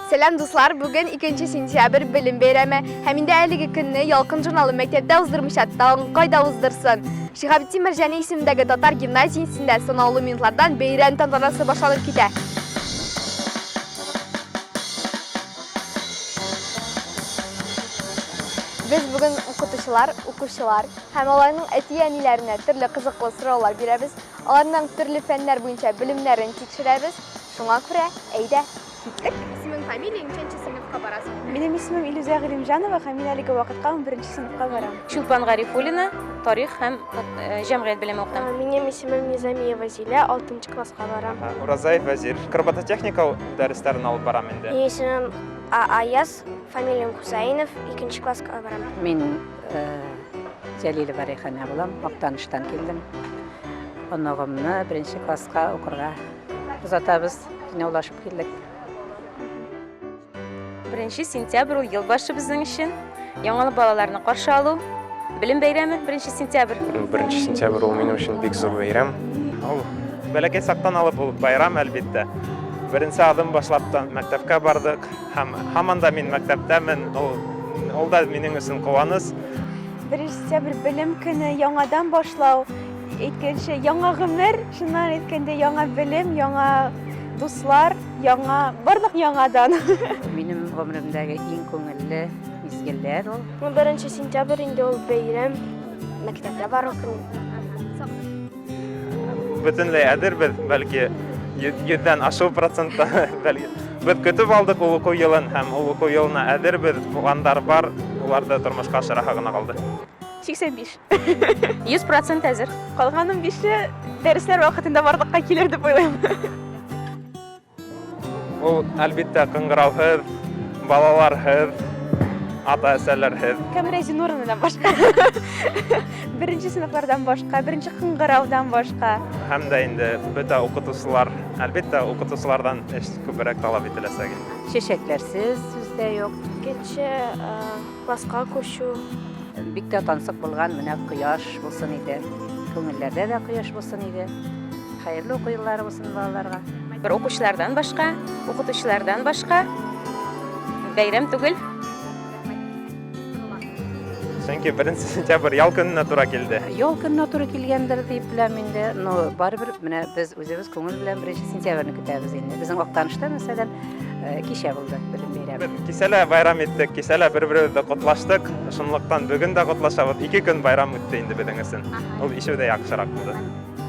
Сәлам, дуслар! Бүген 2 сентябрь белем бәйрәме. Һәм инде әлеге көнне Ялкын журналы мәктәптә уздырмыйча, тагын кайда уздырсын? Шиһабетдин Мәрҗани исемендәге татар гимназиясендә санаулы минутлардан бәйрәм тантанасы башланып китә. Без бүген укытучылар, укучылар һәм аларның әти-әниләренә төрле кызыклы сораулар бирәбез, аларның төрле фәннәр буенча белемнәрен тикшерәбез. Шуңа күрә, әйдә, киттек. Исемең, фамилияң, ничәнче сыйныфка барасың? Минем исемем Илүзә Гыйлемҗанова һәм мин әлеге вакытка унберенче сыйныфка барам. Чулпан Гарифуллина, тарих һәм җәмгыять белеме укытам. Минем исемем Низамиева Зилә, алтынчы класска барам. Уразаев Вәзир, робототехника дәресләрен алып барам инде. Минем исемем Аяз, фамилиям Хусаинов, икенче класска барам. Мин Җәлилова Рәйхана булам, Актаныштан килдем. Оныгымны беренче класска укырга Озатабыз, җыйнаулашып килдек. Беренче сентябрь ул ел башы безнең өчен. Яңалы балаларны каршы алу, белем бәйрәме, беренче сентябрь. Беренче сентябрь ул минем өчен бик зур бәйрәм. Ул бәләкәй чактан алып ул байрам, әлбиттә. Беренче адым башлап та мәктәпкә бардык һәм һаман да мин мәктәптәмен. Ул, ул да минем өчен куаныч. Беренче сентябрь белем көне, яңадан башлау. Әйткәнчә, яңа гомер, чыннан әйткәндә, яңа белем, яңа дуслар, яңа, барлык яңадан. Минем гомеремдәге иң күңелле мизгелләр ул. Беренче сентябрь инде ул бәйрәм, мәктәпкә бару көне. Бөтенләй әзербез, бәлки йөздән ашу процентта, бәлки. Без көтеп алдык ул уку елын һәм ул уку елына әзербез, планнар бар, уларды тормышка ашырасы гына калды. 85. 100% әзер. Калган 15-е дәресләр вакытында барлыкка килер дип уйлыйм. Ул, әлбиттә, кыңгыраусыз, балаларсыз, ата-әсәләрсез. Камилә Зинуровнадан башка. Беренче сыйныфлардан башка, беренче кыңгыраудан башка. Һәм дә инде бөтә укытучылар, әлбиттә, укытучылардан эш күбрәк таләп ителәчәк инде. Чәчәкләрсез сүз дә юк. Икенче класска күчү. Бик тә тансык булган менә кояш булсын иде. Күңелләрдә дә кояш булсын иде. Хәерле уку еллары булсын балаларга. Бер укучылардан башка, укытучылардан башка бәйрәм түгел. Чөнки беренче сентябрь ял көненә тура килде. Ял көненә туры килгәндер дип беләм инде. Но барыбер менә без үзебез күңел белән беренче сентябрьне көтәбез инде. Безнең Актанышта, мәсәлән, Кичә булды белем бәйрәме. Без кичә лә байрам иттек, кичә лә бер-беребезне котлаштык. Шунлыктан бүген дә котлашабыз. Ике көн байрам үтте инде безнең өчен. Ул ишеү дә яхшырак булды.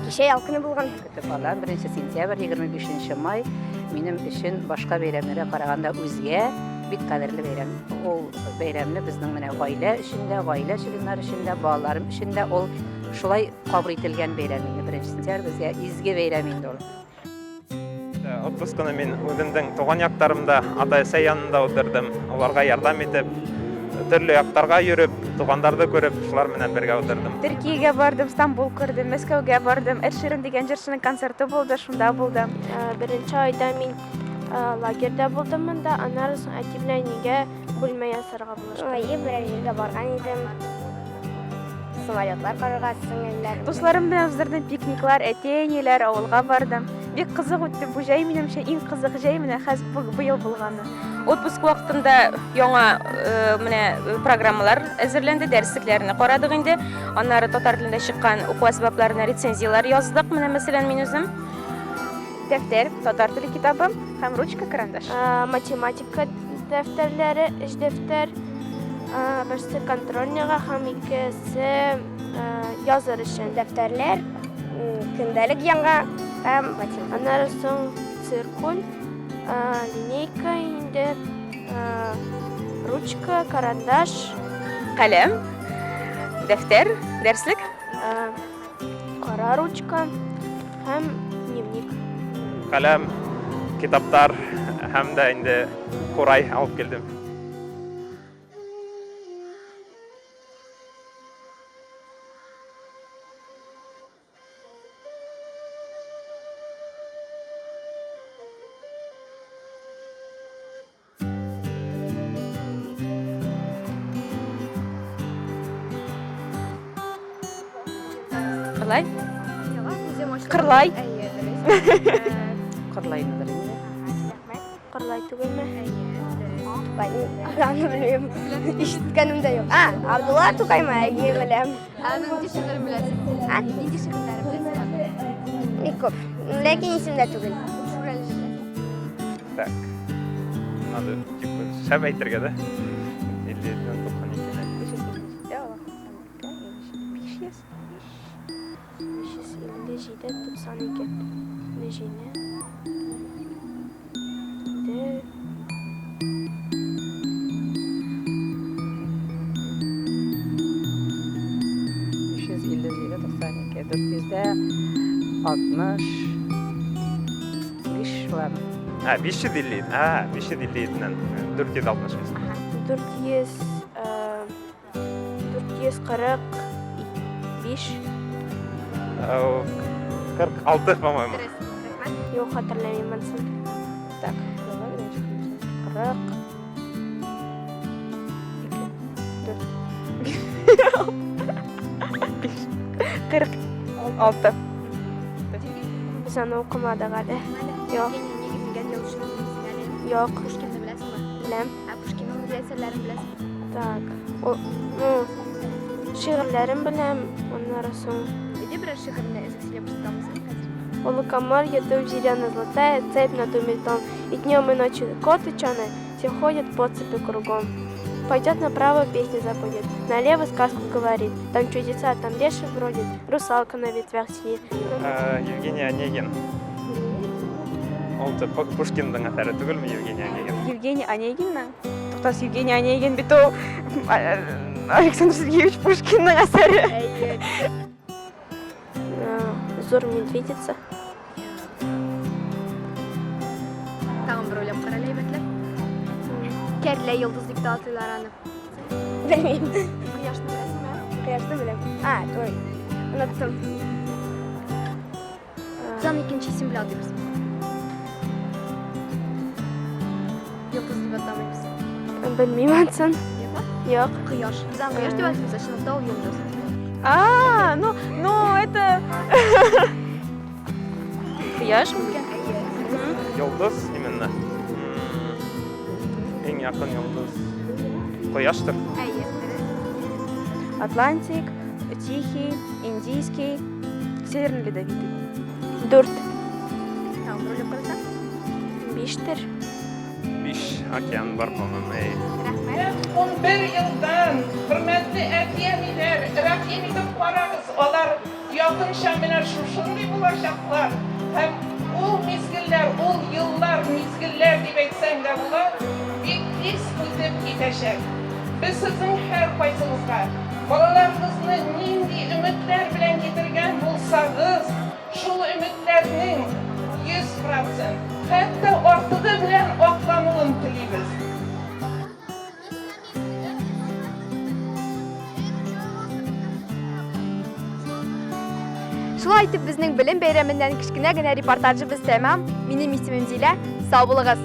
Кичә ял көне булган. Көтеп алам. Беренче сентябрь, 25 май минем өчен башка бәйрәмнәргә караганда үзгә, бик кадерле бәйрәм. Ул бәйрәмне безнең менә гаилә өчен дә, гаилә членнары өчен дә, балаларым өчен дә ул шулай кабул ителгән бәйрәм инде. Беренче сентябрь безгә изге бәйрәм инде ул. Отпусканы мин үземнең туган якларымда, ата-әсәй янында уздырдым. Аларга ярдәм итеп, төрле якларга йөреп, туганнарны күреп, шулар белән бергә уздырдым. Төркиягә бардым, Стамбул күрдем, Мәскәүгә бардым. Эд Ширен дигән җырчының концерты булды, шунда булдым. Беренче айда мин лагерьда булдым монда, аннары соң әти белән әнигә бүлмә ясарга булыштым. Әйе, берәр җиргә барган идем. Самолетлар карарга сеңелләр. Дусларым белән уздырдым пикниклар, әти-әниләр, авылга бардым. Бик кызык үтте бу җәй, минемчә, иң кызык җәй менә хәзер быел булганы. Отпуск вакытында яңа менә программалар әзерләнде, дәреслекләрне карадык инде. Аннары татар телендә чыккан уку әсбапларына рецензияләр яздык. Менә, мәсәлән, мин үзем. Дәфтәр, татар теле китабы һәм ручка, карандаш. Математика дәфтәрләре, өч дәфтәр, берсе контрольныйга һәм икесе языр өчен. Дәфтәрләр, көндәлек яңа һәм математика. Аннары соң циркуль, линейка инде, ручка, карандаш. Каләм, дәфтәр, дәрслек. Кара ручка һәм дневник. Каләм, китаплар һәм дә инде курай алып килдем. Кырлай? Кырлай. Кырлайныдыр инде. Кырлай түгелме? Тукай. Аны белмим. Ишеткәнем дә юк. А, Абдулла Тукаймы? Әйе, беләм. Ә аның нинди шигырен беләсез? А? Нинди шигырьләрен беләсез аның? Бик күп. Ләкин исемдә түгел. Шүрәлене беләсез? Так. Надо, типа, шәп әйтергә дә. 57-дән 92-не. 500. 557, 92. Нәҗине. Д. 557, 92, 465 буламы? А, 550. А, 557-дән 465. 400, 445. 46, по-моему. Дөрес. Рәхмәт. Юк, хәтерләмим монысын. Так, давай, 40. 2, 4. 5. 46. Без аны укымадык әле. Юк. Евгений Онегин дигән язучыны беләсең әле? Юк. Пушкинны беләсеңме? Беләм. Ә Пушкинның нинди әсәрләрен беләсең? Так. О, ну, шигырьләрен беләм, аннары соң. Әйдә берәр шигыренә өзек сөйләп ишетәбез хәзер. У лукоморья дуб зелено-золотая цепь над уметом, И днем, и ночью кот ученый все ходят по цепи кругом. Пойдет направо, песни забудет, налево сказку говорит, там чудеса, там леший бродит, русалка на ветвях сидит. Евгений Онегин. Ул Пушкинның әсәре түгелме Евгений Онегин? Евгений Онегинның? Туктагыз, Евгений Онегин бит ул Александр Сергеевич Пушкинның әсәре. Әйе. Зур медведица. Тагын бер уйлап кара әле әйбәтләп. Кәрлә йолдыз дип тә атыйлар аны. Белмим. Кояшны беләсеңме? Кояшны беләм. А, ой, оныттым. Без аны икенче исем белән атыйбыз. Йолдыз дип атамыйбыз. Белмим анысын. Юкмы? Юк. Кояш. Без аны кояш дип атыйбыз, ә чынлыкта ул йолдыз. А, ну это Кояш микән? Йолдыз именно. Иң якын йолдыз Кояштыр. Әйе, дөрес. Атлантик, Тихий, Индийский, Северный Ледовитый. Дүрт. Тагын бер уйлап карасаң. Биштер. Биш океан бар, по-моему. Әйе. Рәхмәт. 11 елдан, хөрмәтле әти-әниләр, рәхим итеп карагыз, алар якынча менә шушындый булачаклар. Һәм ул мизгелләр, ул еллар, мизгелләр дип әйтсәң дә була, бик тиз үтеп китәчәк. Без сезнең һәркайсыгызга балаларыгызны нинди өметләр белән китергән булсагыз, шул өметләрнең 100%, хәтта артыгы белән аклануын телибез. Шулай итеп безнең белем бәйрәменнән кечкенә генә репортажыбыз тәмам. Минем исемем Зилә. Сау булыгыз.